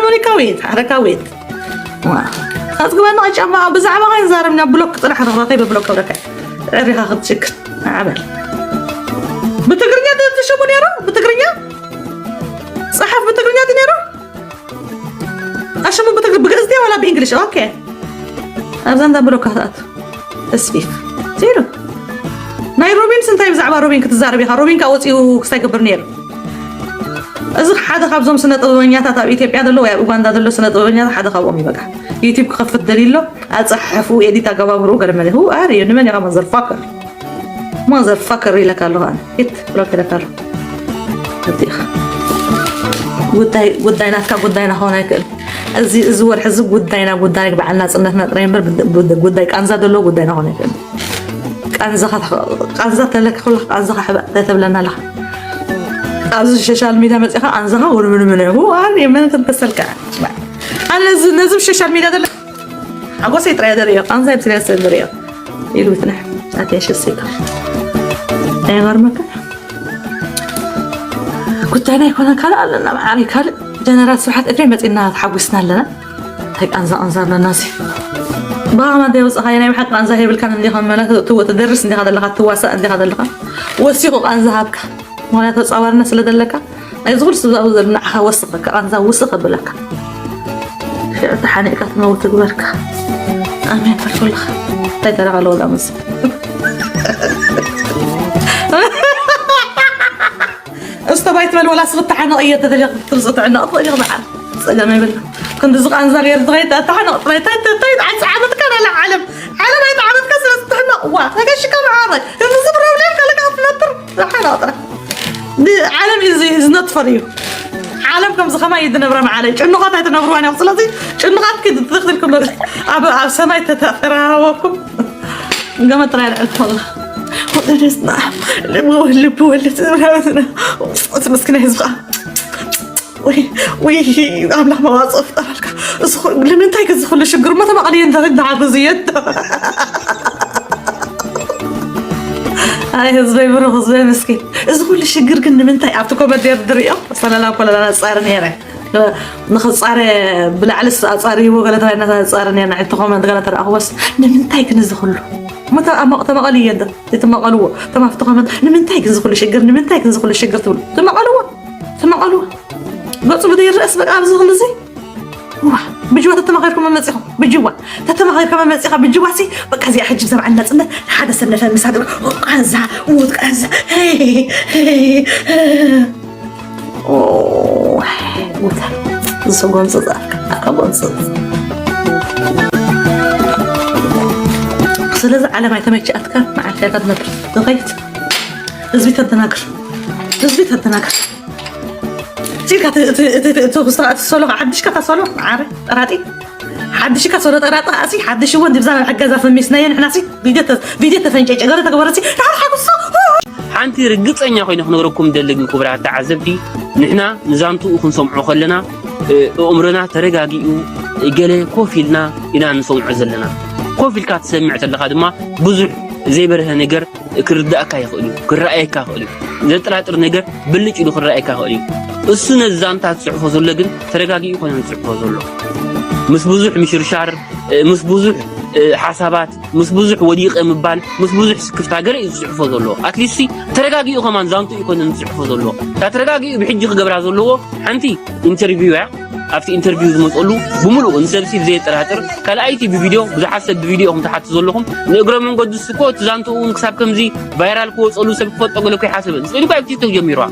ሞኒካ ዌት፣ ሓረካ ዌት። ዋ። ኣጽግበና ጫማ ብዛዕባ ኸይንዛረብና ብሎክ ጥራሕ ተኸታታይ ብብሎክ ከብረካ። ዕሪኻ ክትሽክር። ዓበል። ብትግርኛ ትሽሙ ነይሩ? ብትግርኛ? ጸሓፍ ብትግርኛ ድዩ ነይሩ? ኣሽሙ ብትግር-፣ ብግእዝ ድያ ዋላ ብእንግሊሽ? ኦኬ። ኣብዛ እንዳ ብሎክ ክትኣቱ። እስፊፍ። ሲሉ። ናይ ሮቢንስ እንታይ ብዛዕባ ሮቢን ክትዛረብ ኢኻ? ሮቢን ከኣ ወጺኡ ክስታይ ይገብር ነይሩ። እዚ ሓደ ካብዞም ስነ ጥበበኛታት ኣብ ኢትዮጵያ ዘሎ ወይ ኣብ ኡጋንዳ ዘሎ ስነ ጥበበኛታት ሓደ ካብኦም እዩ። በቃ ዩቲዩብ ክኸፍት ደልዩ ኣሎ። ኣጸሓሕፍኡ፣ ኤዲት ኣገባብርኡ ገለ መለ። Who are you? ንመን ኢኻ መዘርፋከር? መዘርፋከር ኢለካ ኣለኹ ኣነ። ሂት ብሎክ ኢለካ ኣለኹ። እቲ ኢኻ። ጉዳይ፣ ጉዳይ ናትካ ጉዳይና ክኸውን ኣይክእል። እዚ፣ እዚ ወርሒ እዚ ጉዳይና ጉዳይ በዓል ናጽነትና ጥራይ እምበር፣ ጉዳይ ቃንዛ ዘለዎ ጉዳይና ክኸውን ኣይክእል። ቃንዛኻ ተኸ-፣ ቃንዛ ተለካ ኩላ ቃንዛኻ ሕባእ እንታይ ተብለና ኣለኻ? ኣብዚ ሶሻል ሚድያ መጺኻ ቃንዛኻ ውንምንምን እዩ። Who are you? መን ክትመሰልካ? ኣነ ነዚ፣ ነዚ ብ ሶሻል ሚድያ ዘሎ ሓጎሰይ ጥራይ ዘርእዮ፣ ቃንዛይ ብስርያት ዘርእዮ። ኢሉ ብትንሕ፣ ኣትያ ሸሲካ። ኣይገርመካ? ጉዳይና ኣይኮነን፣ ካልእ ኣለና፣ መዓረይ፣ ካልእ ጀነራል ስብሓት ኤፍሬም መጺና ተሓጒስና ኣለና። እንታይ ቃንዛ ቃንዛ ኣለና እዚ? ብኸማ እንታይ ወጽኻ? ናይ ብሓቂ ቃንዛ የብልካን እንዲኻ፣ መላ ትወ-፣ ትደርስ እንዲኻ ዘለኻ፣ ትዋሳእ እንዲኻ ዘለኻ። ወሲኹ ቃንዛ ሃብካ። ምኽንያቱ ተጻዋርነት ስለ ዘለካ፣ ናይ ዝኹሉ ስብዛቡ ዘሎ ንዓኻ ወስኽ፣ በቃ፣ ቃንዛ ውስኽ ኣብለካ። ሽዑ ተሓኒቕካ ትመውት ትግበርካ። ኣሜን በል ኩልኻ። እንታይ ተረኻ ኣለዎ ዛ መስ-? እስቶ ባይ ትበል፣ ወላ ስኽ ተሓነቕ እየ ተደሊኻ ክትርጽ ትሕነቕ ትኽእል ኢኻ በዓል። ጸገም የብልና። ክንዲ ዝቃንዛ ገይሩ ዝኸይድ ኣተሓነቕ ጥራይ። ታይ፣ ታይ፣ ታይ፣ ዓመትካ ናላ ዓለም። ዓለም ኣይተዓመትካ ስለ ዝትሕነቕ። ዋ፣ ተገሽካ መዓረይ። እዚ ፕሮብሌም ከለካ ክትነብር። ተሓነቕ ጥራይ። ብ-፣ ዓለም is፣ is not for you። ዓለም ከምዚ ከማይ እዩ ዝነብራ መዓረይ። ጭኑኻት ኣይትነብርዋን እዮም። ስለዚ ጭኑኻት ክትትኽትልኩም ኣብ፣ ኣብ ሰማይ ተተራረወኩም። ገመድ ጥራይ ኣልዕል ትኽእላ። ወደደስና ልቢ ወልድ፣ ልቢ ወልድ፣ እቲ ምስኪናይ እዚ ኸዓ። ወይ፣ ወይ፣ ኣምላኽ መዋፅኦ ፍጠረልካ። እዚ ኹ-፣ ንምንታይ ግን እዚ ኩሉ ሽግር? እሞ ተማቕልየ እንተ-፣ እንዳሓገዙ እየ። ኣይ፣ ህዝበይ ብሩኽ፣ ህዝበይ ምስኪን። እዚ ኩሉ ሽግር ግን ንምንታይ? ኣብቲ ኮመንት ድሪኦ፣ ሰለላ ኮለላ ነፃሪ ነይረ። ንኽፃረ ብላዕሊ ኣፃርይዎ ገለ ተባሂልና ነፃሪ ነይርና። እቲ ኮመንት ገለ ተረኣኽዎስ፣ ንምንታይ ግን እዚ ኩሉ? እሞ ተ-፣ ኣማ-፣ ተማቐሉ እየ እንተ-፣ ዘይትማቐልዎ። ተማፍቲ ኮመንት፣ ንምንታይ ግን እዚ ኩሉ ሽግር? ንምንታይ ግን እዚ ኩሉ ሽግር ትብሉ? ትማቐልዎ። ትማቐልዎ። ገጹ ብደይ ርአስ በቃ ኣብዚ ክልዚ። ዋ፣ ብጅዋ ተተማኺርኩም መመጺኹም። ብጅዋ። ተተማኺርካ መመጺኻ ብጅዋ ሲ፣ በቃ እዚኣ ሕጂ ብዛዕባ ናጽነት ሓደ ሰብ ነፈር ምሳድ ቃንዛ፣ ውት ቃንዛ። ሄይ፣ ሄይ፣ ሄይ። ኦ፣ ውታ። ዝሰጎምጽ ጻፍካ፣ ኣጎምጽ። ስለዚ ዓለም ኣይተመችኣትካ፣ መዓልቲ እያ ትነብር። ዝኸይድ ህዝቢ ተደናግር። ህዝቢ ተደናግር። ሲልካ ት-፣ ት-፣ ት-፣ ት-፣ ትውስታ እቲ ሶሎ ሓድሽካ እታ ሶሎ መዓረ ጠራጢ። ሓድሽካ ሶሎ ጠራጢ ኣሲ ሓድሽ እውን ድብዛ ናብ ሓገዛ ፈሚስናዮ ንሕና ሲ ቪድዮ ተ-፣ ቪድዮ ተፈንጨጨ ገለ ተገበረ ሲ ዳሓር ሓጉሶ። ሓንቲ ርግጸኛ ኮይነ ክነግረኩም ደሊ ግን ክቡራት ተዓዘብቲ፣ ንሕና ንዛንትኡ ክንሰምዖ ከለና፣ እ፣ ኣእምሮና ተረጋጊኡ፣ ገለ ኮፍ ኢልና ኢና ንሰምዖ ዘለና። ኮፍ ኢልካ ትሰምዕ ተለኻ ድማ ብዙሕ ዘይበርሀ ነገር ክርዳእካ ይኽእል እዩ፣ ክረኣየካ ይኽእል እዩ። ዘጠራጥር ነገር ብልጭ ኢሉ ክረኣየካ ይኽእል እዩ። እሱ ነዚ ዛንታ ዝጽሕፎ ዘሎ ግን ተረጋጊኡ ይኮነን ዝጽሕፎ ዘሎ። ምስ ብዙሕ ምሽርሻር፣ እ፣ ምስ ብዙሕ፣ እ፣ ሓሳባት፣ ምስ ብዙሕ ወዲቐ ምባል፣ ምስ ብዙሕ ስክፍታ ገለ እዩ ዝጽሕፎ ዘሎ። ኣትሊስት ተረጋጊኡ ከማን ዛንቱ ይኮነን ዝጽሕፎ ዘሎ። እታ ተረጋጊኡ ብሕጂ ክገብራ ዘለዎ ሓንቲ ኢንተርቪው እያ። ኣብቲ ኢንተርቪው ዝመፀሉ ብምሉኡ ንሰብ ሲ ብዘየጠራጥር፣ ካልኣይቲ ብቪድዮ፣ ብዙሓት ሰብ ብቪድዮ ኢኹም ትሓቱ ዘለኹም። ንእግረ መንገዱ እሱ እኮ እቲ ዛንትኡ እውን ክሳብ ከምዚ ቫይራል ክወፀሉ ሰብ ክፈልጦ ገለ እኮ ኣይሓሰበን። ስኢሉ እኮ ኣብ ቲክቶክ ጀሚርዋ።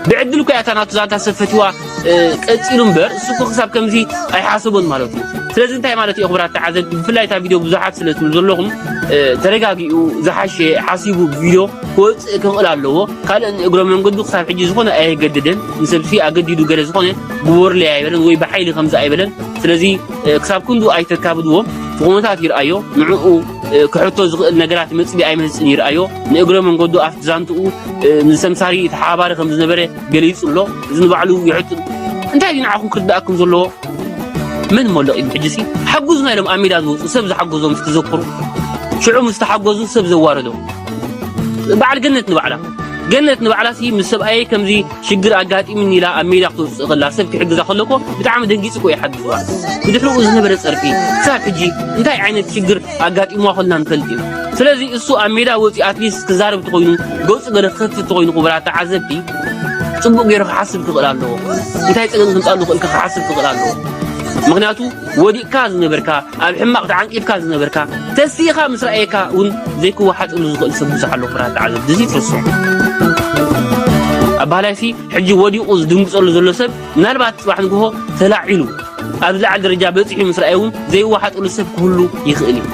ብዕድል እኮ እያ እታ ናቱ ዛንታ ሰብ ፈትዋ፣ እ፣ ቀፂሉ እምበር እሱ እኮ ክሳብ ከምዚ ኣይሓሰቦን ማለት እዩ። ስለዚ እንታይ ማለት እዩ ክቡራት ተዓዘብቲ፣ ብፍላይ እታ ቪድዮ ብዙሓት ስለ ትብሉ ዘለኹም፣ እ፣ ተረጋጊኡ ዝሓሸ ሓሲቡ ብቪድዮ ክወፅእ ክኽእል ኣለዎ። ካልእ ንእግረ መንገዱ ክሳብ ሕጂ ዝኾነ ኣየገደደን። ንሰብሲ ኣገዲዱ ገለ ዝኾነ ግበሩለይ ኣይበለን ወይ ብሓይሊ ከምዚ ኣይበለን። ስለዚ፣ እ፣ ክሳብ ክንዱ ኣይተካብድዎ። እቲ ኩነታት ይርኣዮ። ንዕኡ፣ እ፣ ክሕቶ ዝኽእል ነገራት ይመጽእ ኣይመጽእን ይርኣዮ። ንእግረ መንገዱ ኣብቲ ዛንትኡ፣ እ፣ ንሰምሳሪ ተሓባባሪ ከም ዝነበረ ገሊጹ ኣሎ። እዚ ንባዕሉ ይሕቱ። እንታይ እዩ ንዓኹም ክርድኣኩም ዘለዎ? መን እሞ ለቒሙ? ሕጂሲ ሓጉዝና ኢሎም ኣብ ሜዳ ዝወጹ ሰብ ዝሓገዞም እስኪ ዘክሩ። ሽዑ ምስ ተሓገዙ ሰብ ዘዋረዶም። በዓል ገነት ንባዕላ ገነት ንባዕላሲ ምስ ሰብኣየይ ከምዚ ሽግር ኣጋጢምኒ ኢላ ኣብ ሜዳ ክትወፅእ ከላ ሰብ ክሕግዛ ከለኮ ብጣዕሚ ደንጊፁ እኮ ይሓግዝዋ። ብድሕሪኡ ዝነበረ ፀርፊ ክሳብ ሕጂ እንታይ ዓይነት ሽግር ኣጋጢምዋ ከላ ንፈልጥ ኢና። ስለዚ እሱ ኣብ ሜዳ ወፂኡ ኣትሊስት ክዛረብ ተኮይኑ ገፁ ገለ ክኸፍት ተኮይኑ ክቡራት ተዓዘብቲ ፅቡቅ ገይሩ ክሓስብ ክኽእል ኣለዎ። እንታይ ፀገም ክምፃሉ ክኽእል ክሓስብ ክኽእል ኣለዎ። ምክንያቱ ወዲቅካ ዝነበርካ ኣብ ሕማቕ ተዓንቂፍካ ዝነበርካ ተሲእኻ ምስ ረኣየካ እውን ዘይክወሓጠሉ ዝኽእል ሰብ ብዙሕ ኣሎ። ክቡራት ተዓዘብቲ እዚ ትርስዑ። ኣባህላይሲ ሕጂ ወዲቑ ዝድንግፀሉ ዘሎ ሰብ ምናልባት ፅባሕ ንግሆ ተላዒሉ ኣብ ዝለዓለ ደረጃ በፂሑ ምስ ረኣየ እውን ዘይወሓጠሉ ሰብ ክህሉ ይኽእል እዩ።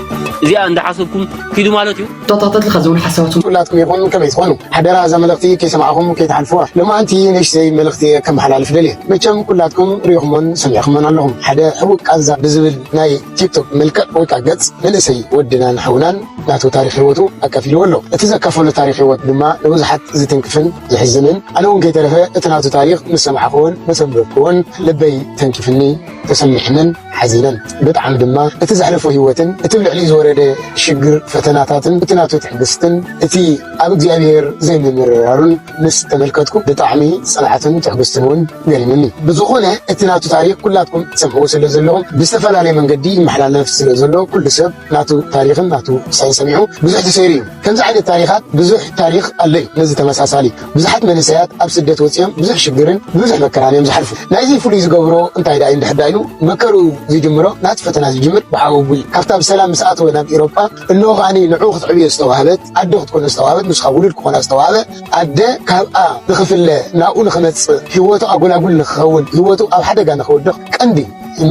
እዚኣ እንዳሓሰብኩም ኪዱ ማለት እዩ። ተኸታተልቲ ካብ ዘውን ሓሳባትኩም ኩላትኩም ይኹን ከመይ ትኾኑ ሓደራ እዛ መልእኽቲ ከይሰማዕኹም ከይትሓልፍዋ። ሎማዓንቲ ንእሽተይ መልእኽቲ ከመሓላልፍ ደልየ። መቸም ኩላትኩም ሪኢኹሞን ሰሚዕኹሞን ኣለኹም። ሓደ ሕቡእ ቃንዛ ብዝብል ናይ ቲክቶክ መልክዕ ወይ ከዓ ገጽ መንእሰይ ወድናን ሓውናን ናቱ ታሪኽ ህይወቱ ኣካፊልዎ ኣሎ። እቲ ዘካፈሎ ታሪኽ ህይወት ድማ ንብዙሓት ዝትንክፍን ዝሕዝንን፣ ኣነ እውን ከይተረፈ እቲ ናቱ ታሪኽ ምስ ሰማዕኽዎን ምስ ኣንበብክዎን ልበይ ተንኪፍኒ፣ ተሰሚዕንን ሓዚነን። ብጣዕሚ ድማ እቲ ዘሕለፎ ህይወትን እቲ ኣብ ልዕሊኡ ዝወረደ ሽግር ፈተናታትን እቲ ናቱ ትዕግስትን እቲ ኣብ እግዚኣብሔር ዘይምምርራሩን ምስ ተመልከትኩ ብጣዕሚ ጽንዓትን ትዕግስትን እውን ገሪሙኒ። ብዝኾነ እቲ ናቱ ታሪኽ ኩላትኩም ትሰምዕዎ ስለ ዘለኹም ብዝተፈላለየ መንገዲ ይመሓላለፍ ስለ ዘሎ ኩሉ ሰብ ናቱ ታሪኽን ናቱ ሳይን ሰሚዑ ብዙሕ ተሰይሩ እዩ። ከምዚ ዓይነት ታሪኻት ብዙሕ ታሪኽ ኣሎ እዩ ነዚ ተመሳሳሊ። ብዙሓት መንእሰያት ኣብ ስደት ወጺኦም ብዙሕ ሽግርን ብዙሕ መከራን እዮም ዝሓልፉ። ናይዚ ፍሉይ ዝገብሮ እንታይ ደኣ እዩ እንድሕር ደኣ ኢሉ መከርኡ ዝጅምሮ ናቲ ፈተና ዝጅምር ብሓወቡ እዩ። ካብታ ብሰላም ምስ ኣተወ ናብ ኤሮጳ እንሆ ከኣ ንዕኡ ክትዕብዮ ዝተዋህበት ኣደ ክትኮኖ ዝተዋህበት ንሱ ካብ ውሉድ ክኾና ዝተዋህበ ኣደ ካብኣ ንኽፍለ ናብኡ ንኽመጽእ ህይወቱ ኣጎላጉል ንኽኸውን ህይወቱ ኣብ ሓደጋ ንኽወድቕ ቀንዲ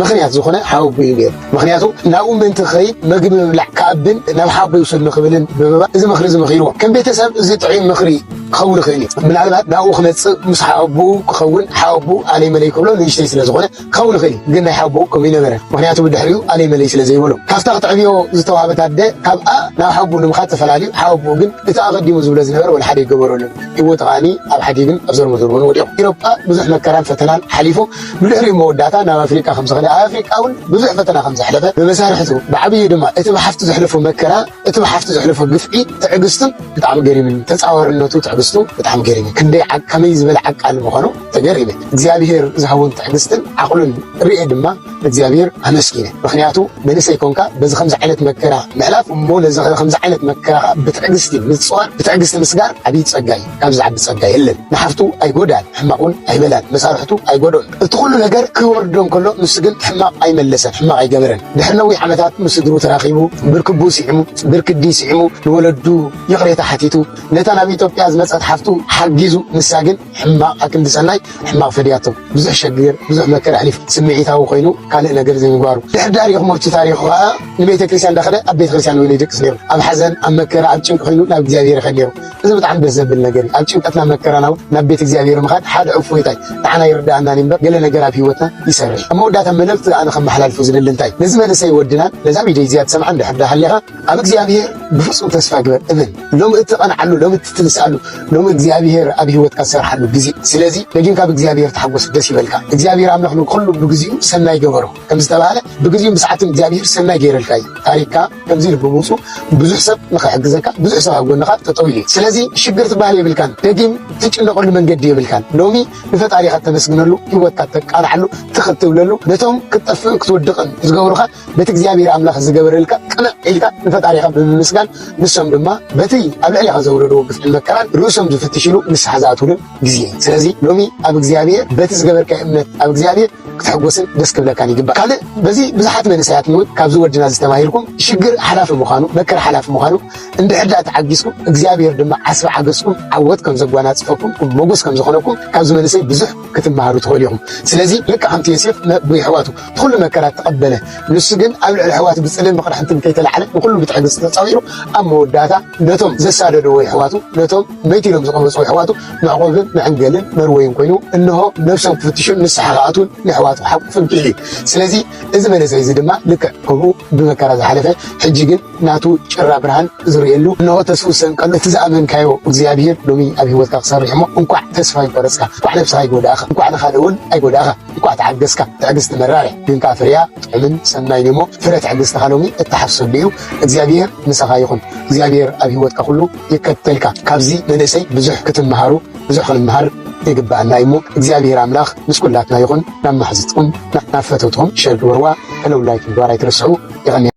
ምኽንያት ዝኾነ ሓወቦ እዩ ነይሩ። ምኽንያቱ ናብኡ ምእንቲ ክኸይድ መግቢ ምብላዕ ክኣብን ናብ ሓቦ ይውሰድ ንኽብልን ብምባል እዚ ምኽሪ እዚ መኺርዎ። ከም ቤተሰብ እዚ ጥዑይ ምኽሪ ክኸውን ይኽእል እዩ። ምናልባት ናብኡ ክመጽእ ምስ ሓቦኡ ክኸውን ሓቦኡ ኣለይ መለይ ክብሎ ንእሽተይ ስለ ዝኾነ ክኸውን ይኽእል እዩ። ግን ናይ ሓቦኡ ከምኡ ይነበረ። ምኽንያቱ ብድሕሪኡ ኣለይ መለይ ስለ ዘይበሎ። ካብታ ክትዕብዮ ዝተዋህበት ኣደ ካብኣ ናብ ሓቦኡ ንምኻድ ተፈላልዩ። ሓቦኡ ግን እቲ ኣቐዲሙ ዝብሎ ዝነበረ ወላ ሓደ ይገበረሉ። ህይወቱ ከኣኒ ኣብ ሓዲግን ኣብ ዘርሞ ዘርሞን ወዲቑ። ኢሮጳ ብዙሕ መከራን ፈተናን ሓሊፉ ብድሕሪኡ መወዳእታ ናብ ኣፍሪቃ ከም ዝኸደ ኣብ ኣፍሪቃ እውን ብዙሕ ፈተና ከም ዘሕለፈ ብመሳርሕቱ ብዓብዩ ድማ እቲ ብሓፍቱ ዘሕለፎ መከራ እቲ ብሓፍቱ ዘሕለፎ ግፍዒ ትዕግስቱን ብጣዕሚ ገሪምኒ። ተጻዋርነቱ ትዕግስቱ ብጣዕሚ ገሪምኒ። ክንደይ ዓቅ ከመይ ዝበለ ዓቃል ምዃኑ ተገሪመ። እግዚኣብሔር ዝሃቦን ትዕግስትን ዓቕሉን ርእየ ድማ እግዚኣብሔር ኣመስጊነ። ምኽንያቱ መንእሰይ ኮንካ በዚ ከምዚ ዓይነት መከራ ምሕላፍ እሞ ነዚ ከምዚ ዓይነት መከራ ብትዕግስቲ ምጽዋር ብትዕግስቲ ምስጋር ዓብዪ ጸጋ እዩ። ካብዚ ዓቢ ጸጋ የለን። ንሓፍቱ ኣይጎዳን፣ ሕማቕ እውን ኣይበላን፣ መሳርሕቱ ኣይጎድኦን። እቲ ኩሉ ነገር ክወርዶ እንከሎ ንሱ ግን ሕማቕ ኣይመለሰን፣ ሕማቕ ኣይገበረን። ድሕሪ ነዊሕ ዓመታት ምስ ስድሩ ተራኺቡ ብርክቡ ስዒሙ ብርክዲ ስዒሙ ንወለዱ ይቕሬታ ሓቲቱ ነታ ናብ ኢትዮጵያ ዝመጸት ሓፍቱ ሓጊዙ ንሳ ግን ሕማቕ ኣክንዲ ሰናይ ሕማቕ ፈድያቶ ብዙሕ ሸግር ብዙሕ መከራ ኣሕሊፉ ስምዒታዊ ኮይኑ ካልእ ነገር ዘይምግባሩ ድሕር ዳር ይኽሞ እቲ ታሪኹ ኸዓ ንቤተ ክርስቲያን እንዳኸደ ኣብ ቤተ ክርስቲያን ኮይኑ ይድቅስ ነይሩ ኣብ ሓዘን ኣብ መከራ ኣብ ጭንቂ ኮይኑ ናብ እግዚኣብሔር ይኸድ ነይሩ እዚ ብጣዕሚ ደስ ዘብል ነገር እዩ ኣብ ጭንቀትና መከራና እውን ናብ ቤት እግዚኣብሔር ምኻድ ሓደ እፎይታ እዩ ንዓና ይርድኣና እምበር ገለ ነገር ኣብ ህይወትና ይሰርሕ ኣብ መወዳእታ መልእክቲ ኣነ ከመሓላልፎ ዝደሊ እንታይ ነዚ መንእሰይ ወድናን ነዛ ቪድዮ እዚኣ ትሰምዓ እንድሕር ዳሃሊኻ ኣብ እግዚኣብሔር ብፍጹም ተስፋ ግበር እመን ሎም እትቐንዓሉ ሎም እትትንስኣሉ ሎም እግዚኣብሔር ኣብ ህይወትካ ዝሰርሓሉ ግዜ ስለዚ ደጊምካ ብእግዚኣብሔር ተሓጎስ ደስ ይበልካ እግዚኣብሔር ኣምላኽ ንኩሉ ብግዚኡ ሰናይ ገበሮ ከም ዝተባህለ ብግዚኡ ብሰዓትን እግዚኣብሔር ሰናይ ገይረልካ እዩ ታሪክካ ከምዚ ኢሉ ብምውፁ ብዙሕ ሰብ ንኽሕግዘካ ብዙሕ ሰብ ኣብ ጎንኻ ጠጠው ኢሉ እዩ ስለዚ ሽግር ትበሃል የብልካን ደጊም ትጭነቐሉ መንገዲ የብልካን ሎሚ ንፈጣሪኻ ተመስግነሉ ህይወትካ ተቃንዓሉ ትኽብ ትብለሉ ነቶም ክትጠፍእን ክትወድቕን ዝገብሩኻ በቲ እግዚኣብሔር ኣምላኽ ዝገበረልካ ቅንዕ ኢልካ ንፈጣሪኻ ብምምስጋን ንሶም ድማ በቲ ኣብ ልዕሊኻ ዘውረድዎ ግፍዕን መከራን ርእሶም ዝፍትሽሉ ንስሓ ዝኣትውሉን ግዜ እዩ። ስለዚ ሎሚ ኣብ እግዚኣብሔር በቲ ዝገበርካዮ እምነት ኣብ እግዚኣብሔር ክትሕጎስን ደስ ክብለካን ይግባእ። ካልእ በዚ ብዙሓት መንእሰያት እውን ካብዚ ወድና እዚ ተማሂርኩም ሽግር ሓላፊ ምዃኑ መከራ ሓላፊ ምዃኑ እንድሕር ደኣ ተዓጊስኩም እግዚኣብሔር ድማ ዓስቢ ዓገስኩም ዓወት ከም ዘጓናጽፈኩም ሞጎስ ከም ዝኾነኩም ካብዚ መንእሰይ ብዙሕ ክትመሃሩ ትኽእሉ ኢኹም። ስለዚ ልክዕ ከምቲ ዮሴፍ ነቦ የሕዋቱ እቲ ኩሉ መከራ እተቐበለ፣ ንሱ ግን ኣብ ልዕሊ ኣሕዋቱ ብጽልእን ብቕርሕንትን ከይተላዕለ ንኹሉ ብትዕግስቲ ተጻዊሩ ኣብ መወዳእታ ነቶም ዘሳደድዎ የሕዋቱ፣ ነቶም መይቱ ኢሎም ዝቐመጽዎ የሕዋቱ መዕቆብን መዐንገልን መርወይን ኮይኑ እንሆ ነብሶም ክፍትሹን ንስሓ ክኣትዉን የሕዋቱ ሓቁፍን ክኢሉ እዩ። ስለዚ እዚ መንእሰይ እዚ ድማ ልክዕ ከምኡ ብመከራ ዝሓለፈ ሕጂ ግን ናቱ ጭራ ብርሃን ዝርእየሉ እንሆ ተስፉ ዝሰንቀሉ እቲ ዝኣመንካዮ እግዚኣብሄር ሎሚ ኣብ ህይወትካ ክሰርሕ እሞ እንኳዕ ተስፋ ኣይቆረፅካ፣ እንኳዕ ነብስኻ ኣይጎዳእኻ፣ እንኳዕ ንኻልእ እውን ኣይጎዳእኻ፣ እንኳዕ ተዓገስካ። ትዕግስቲ መራር እያ ግን ከዓ ፍሬያ ጥዑምን ሰናይን እሞ ፍረ ትዕግስትኻ ሎሚ እተሓፍ ሰሉ እዩ። እግዚኣብሔር ምሳኻ ይኹን። እግዚኣብሔር ኣብ ህይወትካ ኩሉ ይከተልካ። ካብዚ መንእሰይ ብዙሕ ክትመሃሩ፣ ብዙሕ ክንመሃር ይግባኣና እዩ። እሞ እግዚኣብሔር ኣምላኽ ምስ ኩላትና ይኹን። ናብ ማሕዝትኩም፣ ናብ ፈተውትኩም ሸር ግበርዋ፣ ፈለውላይ ግበርዋ ኣይትረስዑ። የቐንየልና።